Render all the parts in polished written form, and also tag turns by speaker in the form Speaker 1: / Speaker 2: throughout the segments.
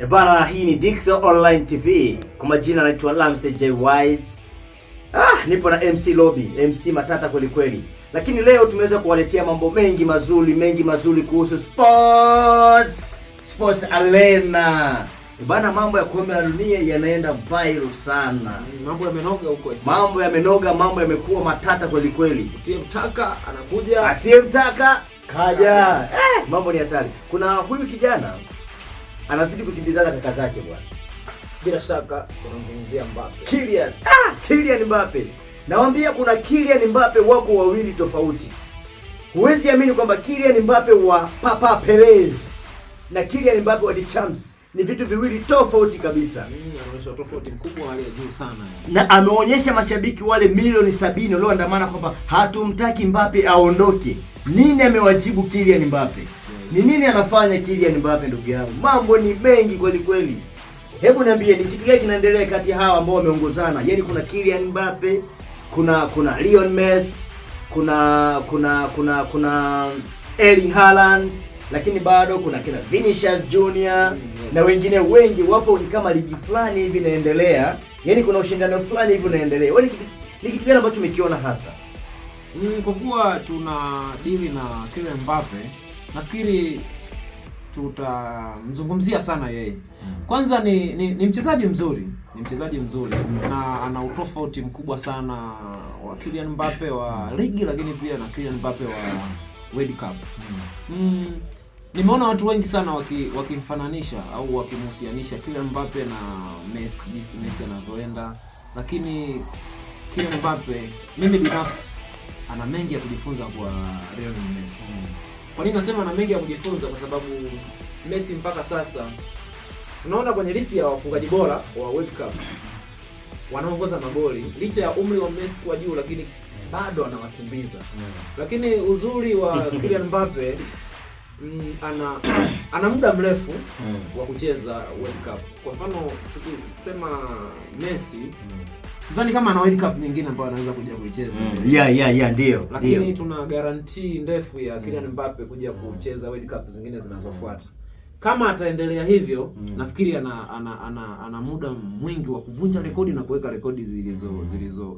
Speaker 1: E bana, hii ni Dixon Online TV. Kwa majina naitwa Lamse J Wise. Ah, nipo na MC Lobby, MC Matata kweli kweli. Lakini leo tumeweza kuwaletea mambo mengi mazuri, mengi mazuri kuhusu sports, sports arena. E bana, mambo ya kombe la dunia yanaenda viral sana.
Speaker 2: Mambo yamenoga huko ese.
Speaker 1: Mambo yamenoga, mambo yamekuwa matata kweli kweli.
Speaker 2: Usiyemtaka anakuja.
Speaker 1: Asiyemtaka kaja. Mambo ni hatari. Kuna huyu kijana anazidi kukimbizana kaka zake bwana.
Speaker 2: Bila shaka tunamzungumzia Mbappe.
Speaker 1: Kylian. Kylian Mbappe. Nawaambia kuna Kylian Mbappe wako wawili tofauti. Huwezi amini kwamba Kylian Mbappe wa Papa Perez na Kylian Mbappe wa The Champs ni vitu viwili tofauti kabisa.
Speaker 2: Anaonyesha tofauti mkubwa hali ya juu sana.
Speaker 1: Na ameonyesha mashabiki wale milioni 70 walioandamana kwamba hatumtaki Mbappe aondoke. Nini amewajibu Kylian Mbappe? Ni nini anafanya Kylian Mbappe ndugu yangu? Mambo ni mengi kweli kweli. Hebu niambie ni kitu gani kinaendelea kati ya hawa ambao wameongozana? Yaani kuna Kylian Mbappe, kuna Lionel Messi, kuna Erling Haaland, lakini bado kuna kina Vinicius Junior na wengine wengi wapo, ni kama ligi fulani hivi inaendelea. Yaani kuna ushindano fulani hivi unaendelea. Wewe ni kitu gani ambacho umekiona hasa?
Speaker 2: Kwa kuwa tuna dili na Kylian Mbappe, nafikiri tutamzungumzia sana yeye. Kwanza ni mchezaji mzuri, ni mchezaji mzuri na ana utofauti mkubwa sana wa Kylian Mbappe wa ligi, lakini pia na Kylian Mbappe wa World Cup. Nimeona watu wengi sana wakimfananisha au wakimhusianisha Kylian Mbappe na Messi, jinsi Messi anavyoenda, lakini Kylian Mbappe mimi binafsi ana mengi ya kujifunza kwa Lionel Messi. Kwa nini nasema ana mengi ya kujifunza? Kwa sababu Messi mpaka sasa tunaona kwenye listi ya wafungaji bora wa World Cup wanaongoza magoli, licha ya umri wa Messi kuwa juu, lakini bado anawakimbiza. Lakini uzuri wa Kylian Mbappe, ana muda mrefu wa kucheza World Cup. Kwa mfano tukisema Messi, sidhani kama ana World Cup nyingine ambayo anaweza kuja kuicheza.
Speaker 1: Yeah, ndio.
Speaker 2: Lakini
Speaker 1: ndio.
Speaker 2: tuna guarantee ndefu ya Kylian Mbappe kuja kucheza World Cup zingine zinazofuata. Kama ataendelea hivyo, nafikiri ana muda mwingi wa kuvunja rekodi na kuweka rekodi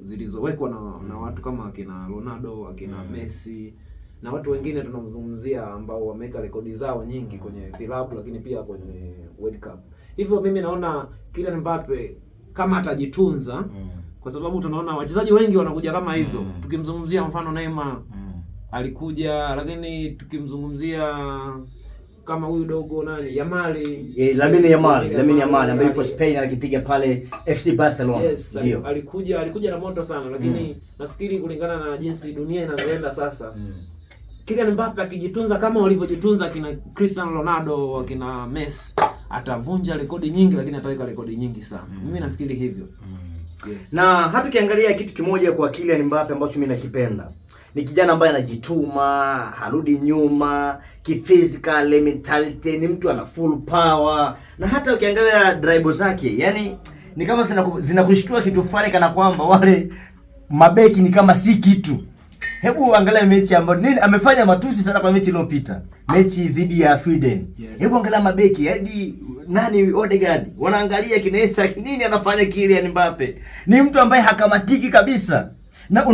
Speaker 2: zilizowekwa na watu kama akina Ronaldo, akina Messi na watu wengine tunamzungumzia ambao wameweka rekodi zao nyingi kwenye vilabu lakini pia kwenye World Cup. Hivyo mimi naona Kylian Mbappe kama atajitunza, kwa sababu tunaona wachezaji wengi wanakuja kama hivyo. Tukimzungumzia mfano Neymar alikuja, lakini tukimzungumzia kama huyu dogo nani Yamal,
Speaker 1: Lamine Yamal, Lamine Yamal ambaye yupo Spain akipiga pale FC Barcelona.
Speaker 2: Yes,
Speaker 1: ndio.
Speaker 2: alikuja na moto sana, lakini nafikiri kulingana na jinsi dunia inavyoenda sasa, Kylian Mbappe akijitunza kama walivyojitunza kina Cristiano Ronaldo, akina Messi, atavunja rekodi nyingi, lakini ataweka rekodi nyingi sana. Mimi nafikiri hivyo. Yes.
Speaker 1: Na hata ukiangalia kitu kimoja kwa Kylian Mbappe ambacho mimi nakipenda ni kijana ambaye anajituma, harudi nyuma, kiphysical mentality, ni mtu ana full power, na hata ukiangalia dribble zake, yani ni kama zinakushtua kitu fulani, kana kwamba wale mabeki ni kama si kitu. Hebu angalia mechi ambayo nini amefanya matusi sana kwa mechi iliyopita, mechi dhidi ya Sweden.
Speaker 2: Yes.
Speaker 1: Hebu angalia mabeki hadi nani Odegaard wanaangalia kina Isak, nini anafanya Kylian Mbappe. Ni mtu ambaye hakamatiki kabisa. Na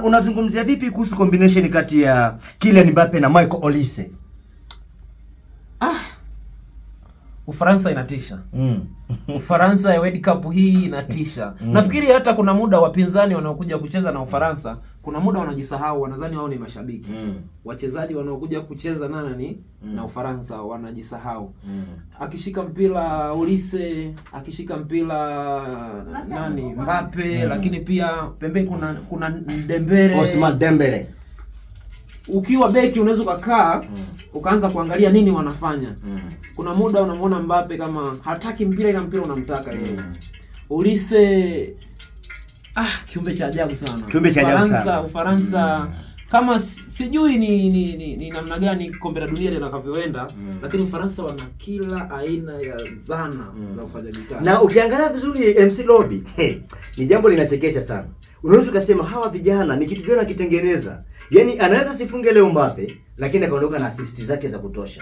Speaker 1: unazungumzia vipi kuhusu combination kati ya Kylian Mbappe na Michael Olise?
Speaker 2: Ufaransa inatisha. Ufaransa ya World Cup hii inatisha. Nafikiri hata kuna muda wapinzani wanaokuja kucheza na Ufaransa, kuna muda wanajisahau, wanadhani wao ni mashabiki. Wachezaji wanaokuja kucheza na nani na Ufaransa wanajisahau. Akishika mpira Olise, akishika mpira nani Mbappe, lakini pia pembeni kuna Dembele.
Speaker 1: Ousmane Dembele.
Speaker 2: Ukiwa beki unaweza ukakaa ukaanza kuangalia nini wanafanya. Kuna muda unamuona Mbappe kama hataki mpira, ila mpira unamtaka yeye. Olise, kiumbe cha ajabu sana.
Speaker 1: Kiumbe cha ajabu sana.
Speaker 2: Ufaransa kama sijui ni namna gani kombe la dunia litakavyoenda, lakini Ufaransa wana kila aina ya zana za ufanyaji kazi.
Speaker 1: Na ukiangalia vizuri MC Lobby, hey, ni jambo linachekesha sana. Unaweza ukasema hawa vijana ni kitu gani wakitengeneza? Yaani anaweza sifunge leo Mbappe, lakini akaondoka na assist zake za kutosha.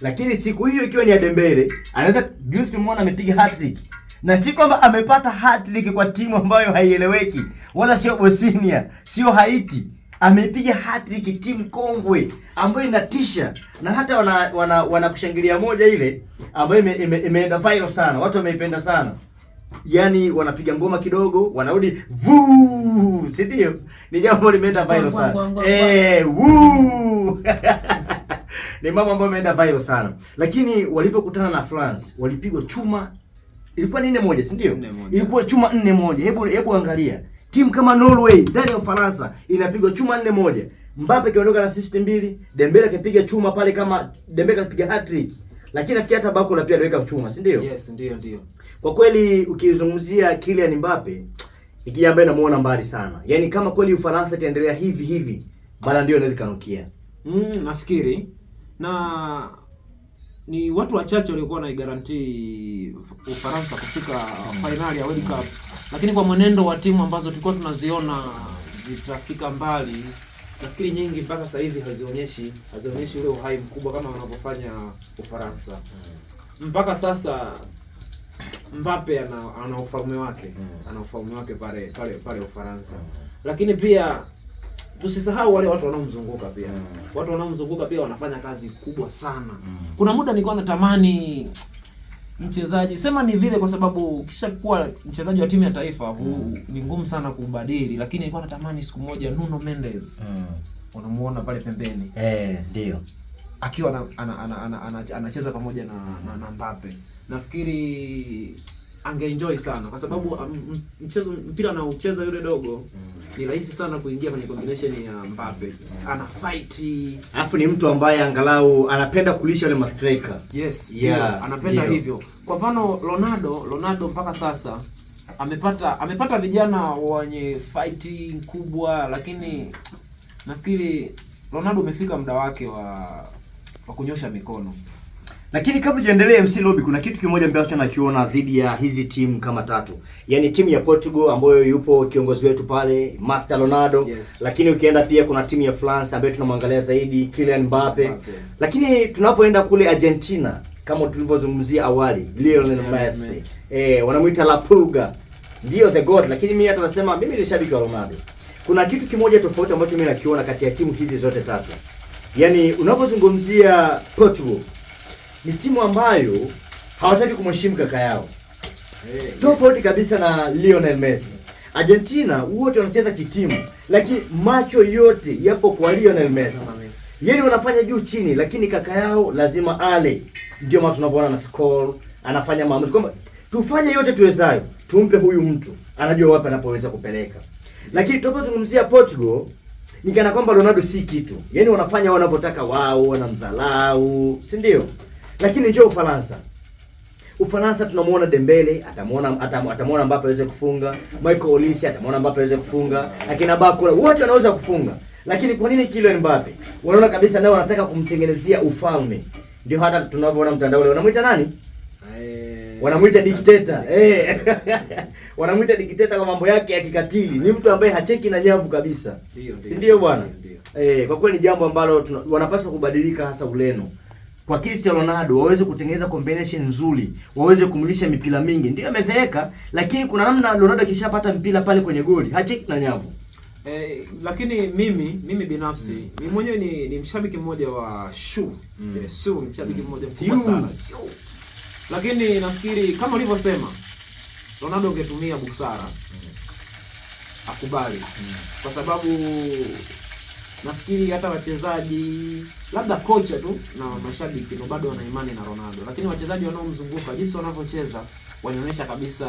Speaker 1: Lakini siku hiyo ikiwa ni ya Dembele, anaweza juzi tumeona amepiga hat-trick. Na si kwamba amepata hat-trick kwa timu ambayo haieleweki, wala sio Bosnia, sio Haiti. Amepiga hat-trick timu kongwe ambayo inatisha, na hata wana wanakushangilia moja ile ambayo imeenda viral sana, watu wameipenda sana. Yaani wanapiga ngoma kidogo, wanarudi vuu, si ndio? Ni jambo limeenda viral sana. Eh, wuu. Ni mambo ambayo yameenda viral sana. Lakini walivyokutana na France, walipigwa chuma, ilikuwa ni 4-1, si ndio?
Speaker 2: 4-1.
Speaker 1: Ilikuwa chuma 4-1. Hebu angalia. Timu kama Norway ndani ya Ufaransa inapigwa chuma 4-1. Mbappe kiondoka na assist mbili, Dembele akipiga chuma pale, kama Dembele akipiga hat-trick. Lakini nafikiri hata Barcola pia aliweka chuma, si ndio?
Speaker 2: Yes, ndio ndio.
Speaker 1: Kwa kweli ukizungumzia Kylian Mbappe ni kijana ambaye namuona mbali sana. Yaani kama kweli Ufaransa itaendelea hivi hivi, bana ndio inaweza ikanukia.
Speaker 2: Nafikiri na ni watu wachache waliokuwa na guarantee Ufaransa kufika finali ya World Cup, lakini kwa mwenendo wa timu ambazo tulikuwa tunaziona zitafika mbali, nafikiri nyingi mpaka sasa hivi hazionyeshi ule uhai mkubwa kama wanavyofanya Ufaransa. Mpaka sasa Mbappe ana ufalme wake, ana ufalme wake pale pale pale Ufaransa. Lakini pia tusisahau wale watu wanaomzunguka pia. Watu wanaomzunguka pia wanafanya kazi kubwa sana. Kuna muda nilikuwa natamani mchezaji, sema ni vile, kwa sababu kisha kuwa mchezaji wa timu ya taifa ni ngumu sana kubadili, lakini nilikuwa natamani siku moja Nuno Mendes, unamuona pale pembeni
Speaker 1: Ndio.
Speaker 2: akiwa anacheza pamoja na Mbappe. Nafikiri angeenjoy sana kwa sababu mchezo mpira anaocheza yule dogo ni rahisi sana kuingia kwenye combination ya Mbappe. Ana fight.
Speaker 1: Alafu ni mtu ambaye angalau anapenda kulisha wale mastriker.
Speaker 2: Yes,
Speaker 1: Yeah,
Speaker 2: ndio, anapenda
Speaker 1: ndio.
Speaker 2: hivyo. Kwa mfano Ronaldo mpaka sasa amepata vijana wenye fighting kubwa, lakini nafikiri Ronaldo umefika muda wake wa kunyosha mikono.
Speaker 1: Lakini kabla tuendelee, MC Lobby, kuna kitu kimoja ambacho nakiona dhidi ya hizi timu kama tatu. Yaani timu ya Portugal ambayo yupo kiongozi wetu pale Master Ronaldo.
Speaker 2: Yes.
Speaker 1: Lakini ukienda pia kuna timu ya France ambayo tunamwangalia zaidi Kylian Mbappe.
Speaker 2: Mbappe.
Speaker 1: Lakini tunapoenda kule Argentina kama tulivyozungumzia awali, Lionel Messi.
Speaker 2: Messi.
Speaker 1: Wanamuita La Pulga. Ndio the god, lakini mimi hata nasema mimi ni shabiki wa Ronaldo. Kuna kitu kimoja tofauti ambacho mimi nakiona kati ya timu hizi zote tatu. Yaani unapozungumzia Portugal ni timu ambayo hawataki kumheshimu kaka yao. Tofauti kabisa na Lionel Messi. Argentina wote wanacheza kitimu, lakini macho yote yapo kwa Lionel Messi. Yaani wanafanya juu chini, lakini kaka yao lazima ale. Ndio maana tunavyoona na score, anafanya maamuzi kwamba tufanye yote tuwezayo, tumpe huyu mtu, anajua wapi anapoweza kupeleka. Lakini tunapozungumzia Portugal ni kana kwamba Ronaldo si kitu. Yaani wanafanya wanavyotaka wao, wanamdhalau, si ndio? Lakini njoo Ufaransa. Ufaransa tunamuona Dembele, atamuona Mbappe aweze kufunga, Michael Olise atamuona Mbappe aweze kufunga, akina Barcola wote wanaweza kufunga. Lakini kwa nini Kylian Mbappe? Wanaona kabisa nao wanataka kumtengenezea ufalme. Ndio hata tunavyoona mtandaoni wanamuita nani? Wanamuita dikteta. Wanamuita dikteta kwa mambo yake ya kikatili. Ni mtu ambaye hacheki na nyavu kabisa.
Speaker 2: Ndio,
Speaker 1: Si ndio bwana?
Speaker 2: Ndio.
Speaker 1: Kwa kweli ni jambo ambalo wanapaswa kubadilika, hasa Ureno. Kwa Cristiano Ronaldo waweze kutengeneza combination nzuri, waweze kumlisha mipira mingi. Ndio amezeeka, lakini kuna namna Ronaldo akishapata mpira pale kwenye goli, hacheki na nyavu.
Speaker 2: Lakini mimi binafsi mimi mwenyewe ni mshabiki mmoja wa Shu. Shu ni mshabiki mmoja mkubwa sana. Shu. Lakini nafikiri kama ulivyosema Ronaldo ungetumia busara akubali. Kwa sababu nafikiri hata wachezaji labda kocha tu na mashabiki ndio bado wana imani na Ronaldo, lakini wachezaji wanaomzunguka jinsi wanavyocheza wanaonyesha kabisa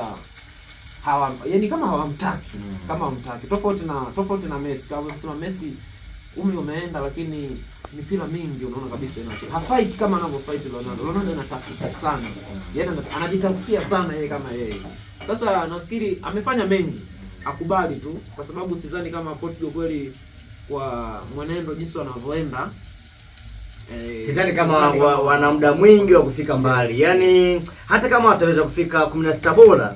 Speaker 2: hawa, yani kama hawamtaki, kama hawamtaki, tofauti na Messi. Kama ulivyosema Messi umri umeenda, lakini mipira mingi unaona kabisa ina hafight kama anavyofight Ronaldo. Ronaldo anatafuta sana, yani anajitafutia sana yeye kama yeye. Sasa nafikiri amefanya mengi, akubali tu, kwa sababu sidhani kama Portugal kweli kwa mwenendo jinsi wanavyoenda
Speaker 1: Sidhani kama wana muda mwingi wa kufika mbali. Yaani hata kama wataweza kufika 16 bora,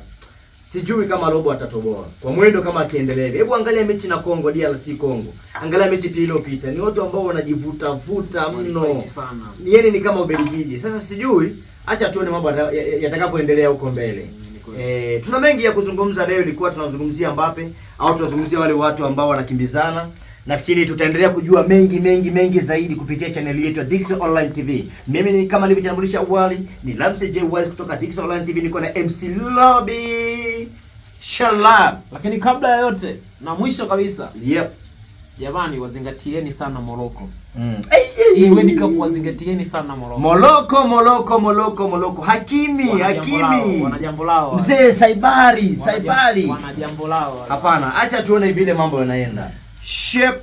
Speaker 1: Sijui kama robo atatoboa kwa mwendo kama akiendelea hivi. Hebu angalia mechi na Congo, DRC Congo, angalia mechi pia iliyopita, ni watu ambao wanajivuta vuta mno,
Speaker 2: Walifight sana.
Speaker 1: yaani ni kama Ubelgiji. Sasa sijui, acha tuone mambo yatakavyoendelea huko mbele.
Speaker 2: Ni kweli.
Speaker 1: Tuna mengi ya kuzungumza leo. Ilikuwa tunazungumzia Mbappe au tunazungumzia wale watu ambao wanakimbizana. Nafikiri tutaendelea kujua mengi mengi mengi zaidi kupitia chaneli yetu ya Dixon Online TV. Mimi ni kama nilivyojitambulisha awali, ni Lamse J Wise kutoka Dixon Online TV, niko na MC Lobby. Shalom.
Speaker 2: Lakini kabla ya yote na mwisho kabisa,
Speaker 1: Yep.
Speaker 2: jamani, wazingatieni sana Morocco.
Speaker 1: Ei,
Speaker 2: Hii World Cup wazingatieni sana Morocco.
Speaker 1: Moloko, Moloko, Moloko, Moloko. Hakimi,
Speaker 2: Wana jambo lao,
Speaker 1: Hakimi.
Speaker 2: wana jambo lao.
Speaker 1: Mzee Saibari,
Speaker 2: Wana
Speaker 1: Saibari.
Speaker 2: Wana jambo lao.
Speaker 1: Hapana, acha tuone vile mambo yanaenda. Shep.